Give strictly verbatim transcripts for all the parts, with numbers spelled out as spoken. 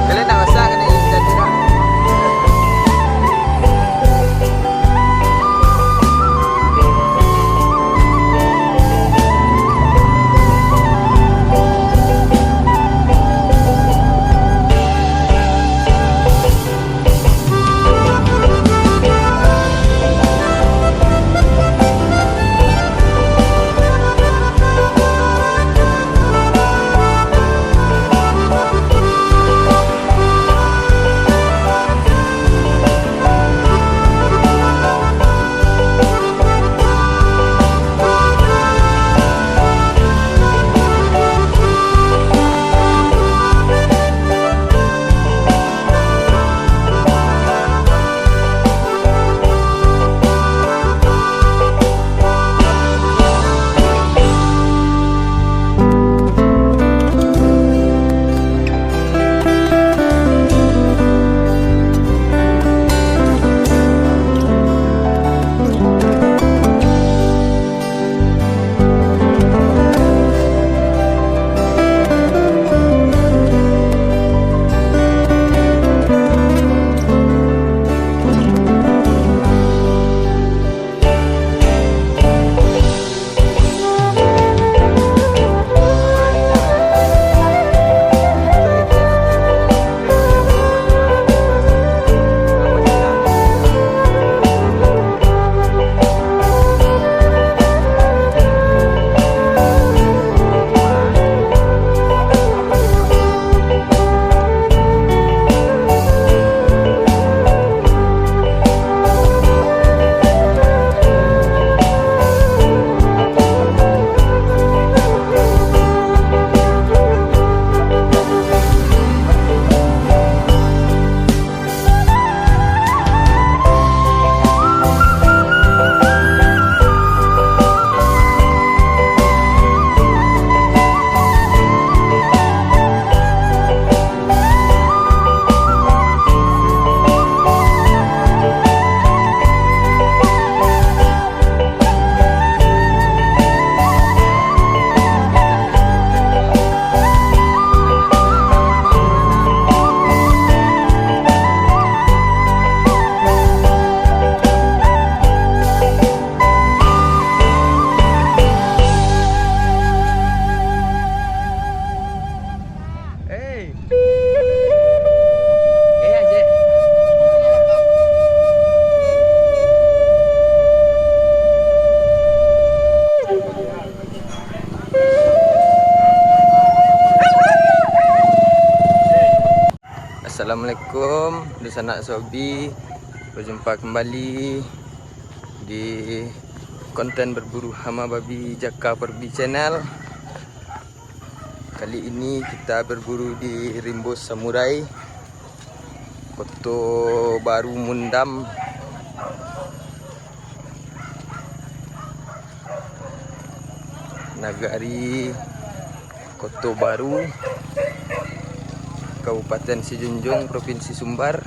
Kalian nak masak, kena isi datu dah. Hei. Eh, Ajek. Assalamualaikum, dunsanak sobi. Bajumpa kembali di konten berburu hama babi Jaka Perbi Channel. Kali ini kita berburu di Rimbo Samurai, Koto Baru Mundam, Nagari Koto Baru, Kabupaten Sijunjung, Provinsi Sumbar.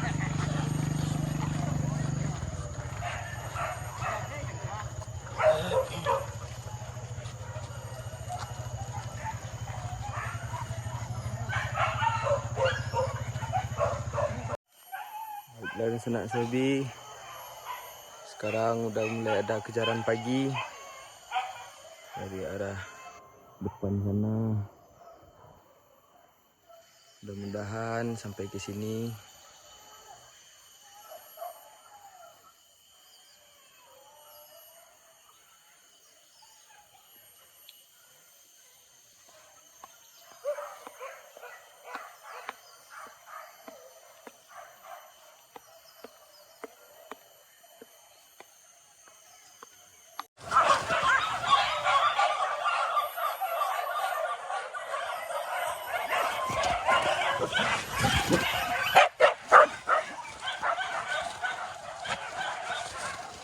Sanak Sobi, sekarang udah mulai ada kejaran pagi dari arah depan sana. Mudah-mudahan sampai ke sini.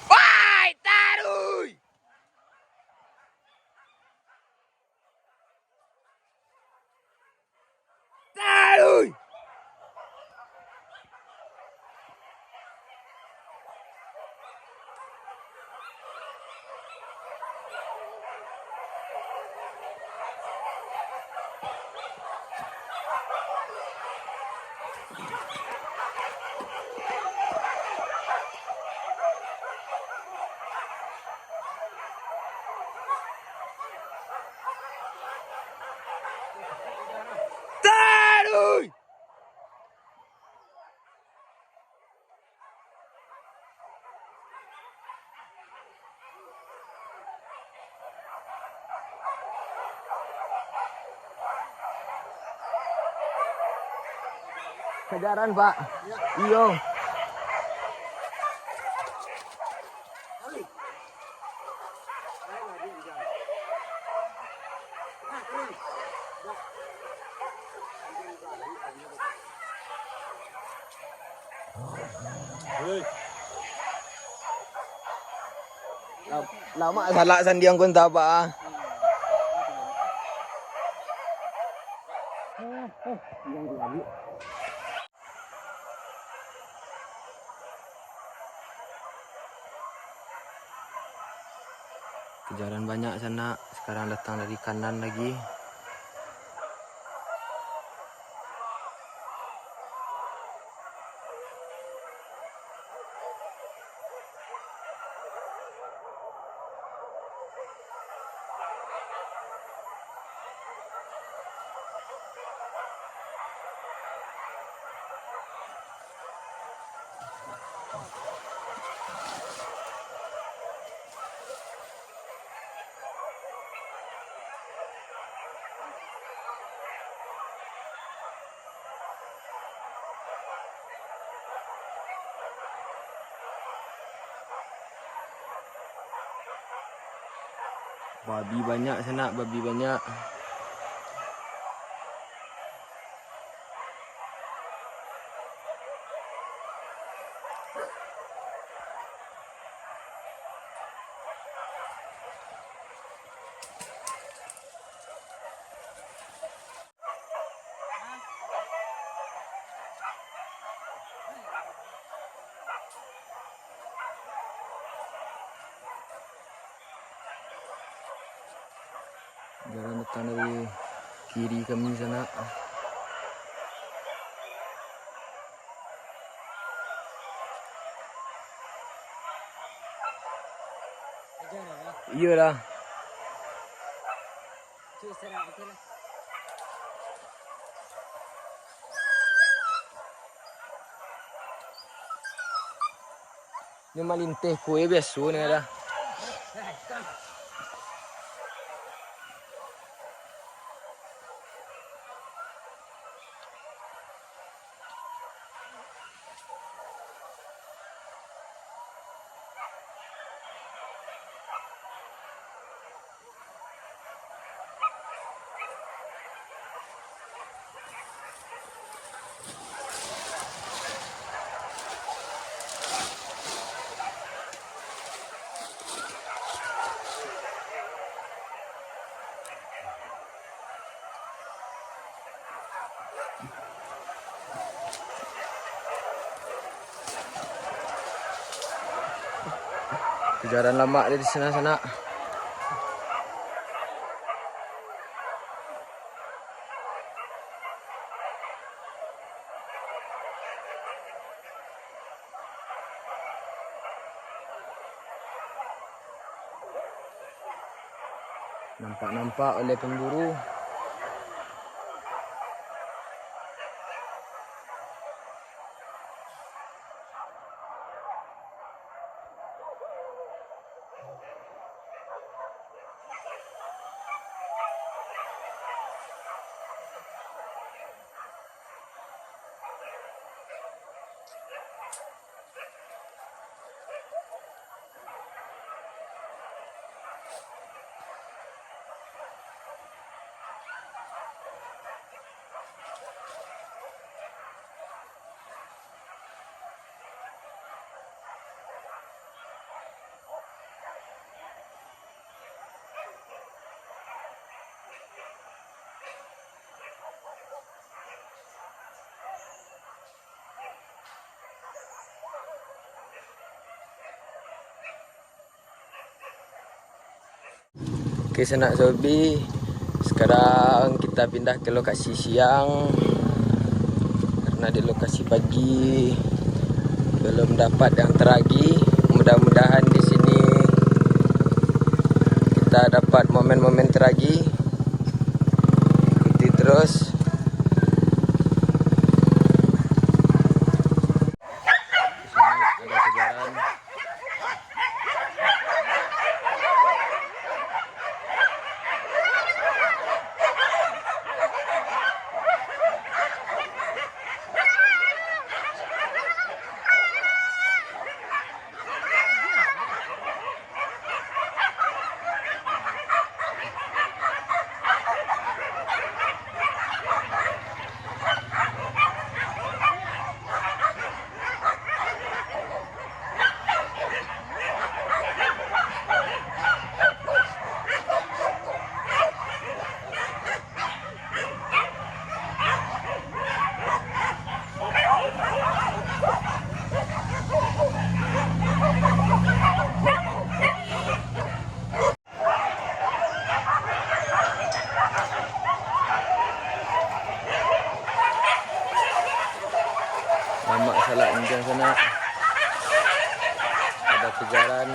Wai, taruih! Taruih! Taruih! Kajaran, Pak. Iyo. Lam-, lamak salak sandiang kun tabak ah. Kejaran banyak sanak, sekarang datang dari kanan lagi. Babi banyak sanak, babi banyak. Jalan datang dari kiri kami sanak. Iyolah. Nyo malinteh kue biaso ni dah. Kejaran lamak dari sanak-sanak. Nampak-nampak oleh pemburu. Oke, sanak Zobi, sekarang kita pindah ke lokasi siang, karena di lokasi pagi belum dapat yang teragi. Mudah-mudahan di sini kita dapat momen-momen teragi. Ikuti terus. Di sini ada kejaran. Lamak salak injang sanak. Ada kejaran.